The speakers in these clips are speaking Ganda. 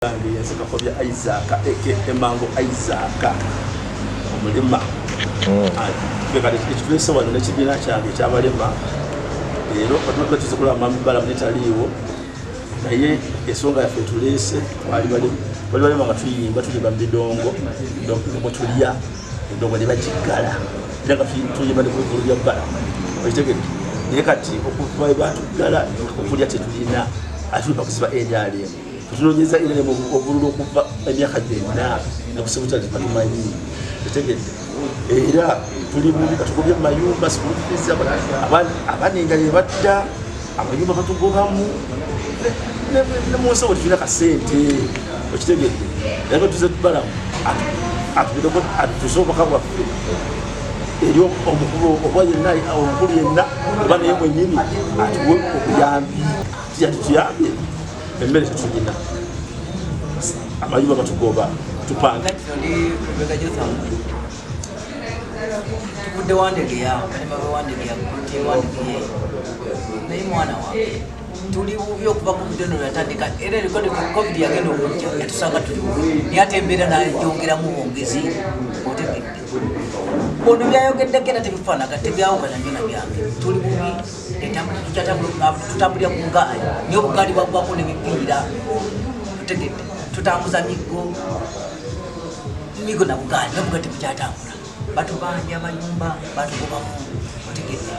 Yange yenze Kakobya Isaac aka Emango Isaac omulema. Kati ekituleese wano n'ekibiina kyange ekyabalema leero katuba tuze kulaba Mwami Balamu netaliiwo, naye ensonga yaffe etuleese, twali bali balema nga tuyimba, tuyimba mu bidongo mwe tulya endongo ne bagiggala, era nga tuyimba ne ku bivulu bya Balamu, okitegedde? Naye kati okuva we batuggala, okulya tetulina, ate tuli bakuziba NRM, tunoonyeza NRM obululu okuva emyaka gyonna nekusibutali batumanyi, okitegedde? Era tuli bubi, batugobye mu mayumba, school fees, abaana enjala ebadda, amayumba batugobamu, ne mu nsawo tetulina kasente, okitegedde? Era tuze Balamu atubireko, atuse obubaka bwaffe eri omukulu oba yenna, omukulu yenna oba naye mwenyini atuwe obuyambi, tiyatutuyambye, emmere tetulina, amayumba batugoba, tupanga. Ndi Rebecca Jotham. Tuvudde Wandegeya, balema be Wandegeya, kuloti Wandegeya. Naye mwana wange, tuli bubi okuva ku butono yatandika, era eriko COVID yagenda okujja yatusanga tuli bubi, naye ate embeera nayongeramu bwongezi, otegedde? Ono byayogeddeko era tebifaanaga, tebyawukana nnyo na byange. Tuli bubi, tutambulira ku ngaali, naye obugaali bwaggwako n'emipiira, otegedde? Tutambuza miggo, migo na bugaali, naye obugaali tebukyatambula. Batubanja amayumba, batugobamu, otegedde?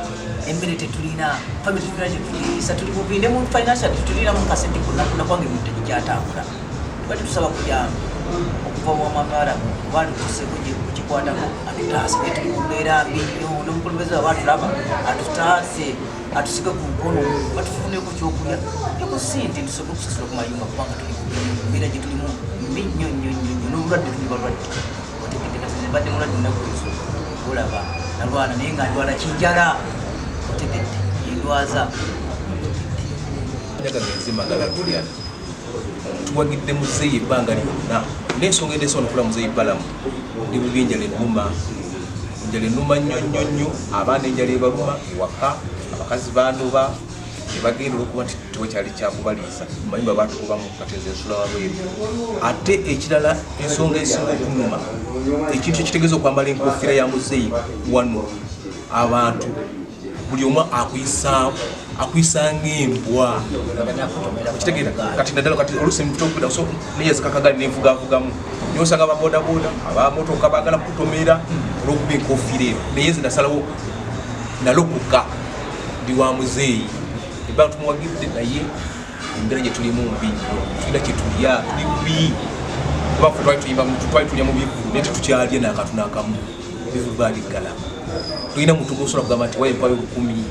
Emmere tetulina, family tetulina kyetuliisa, tuli bubi ne mu financial tetulinamu kasente konna kubanga ebintu tebikyatambula. Tubadde tusaba kuyamba okuva wa Mwami Balamu oba atutuuseko kikwatako, atutaase, naye tuli mu mbeera mbi nnyo. N'omukulembeze waba atulaba, atutaase, atusike ku mukono, batufuneko kyokulya ne ku sente tusobola okusasula ku mayumba, kubanga tuli bubi nnyo. Embeera gye tulimu mbi nnyo nnyo nnyo nnyo, n'obulwadde tuli balwadde, otegedde? Kati nze mbadde mulwadde ennaku ezo, olaba nalwana, naye nga ndwala kinjala, otegedde? Endwaza. Nyaga ngenzimagala Julian, tuwagidde muzeeyi ebbanga lyonna, n'ensonga endeesa wano okula Muzeeyi Balamu, ndi bubi, enjala ennuma, enjala ennuma nnyo nnyo nnyo. Abaana enjala ebaluma ewaka, abakazi banoba nebagenda olwokuba nti tewakyali kyakubaliisa, mayumba batukubamu, kati nze nsula wabweru. Ate ekirala, ensonga esinga okunuma, ekintu ekitegeeza okwambala enkofiira ya muzeeyi wano, abantu buli omu akuyisa ng'embwa, okitegeera? Kati naddala kati oluusi so neyazika akagali nenvugavugamu, naye osanga ababodaboda, abamotoka bagala kutomera olwokuba enkofiira eyo. Naye nze nasalawo nalokoka, ndi wa muzeeyi, ebbanga tumuwagidde, naye embeera gye tulimu mbi nnyo, tulina kyetulya, tuli bubi, kuba ffe twali tuyimba, twali tulya mu bivulu, naye tetukyalya n'akantu n'akamu, bivulu babiggala. Tulina muntu gwosobola kugamba nti waye mpayo 1,000.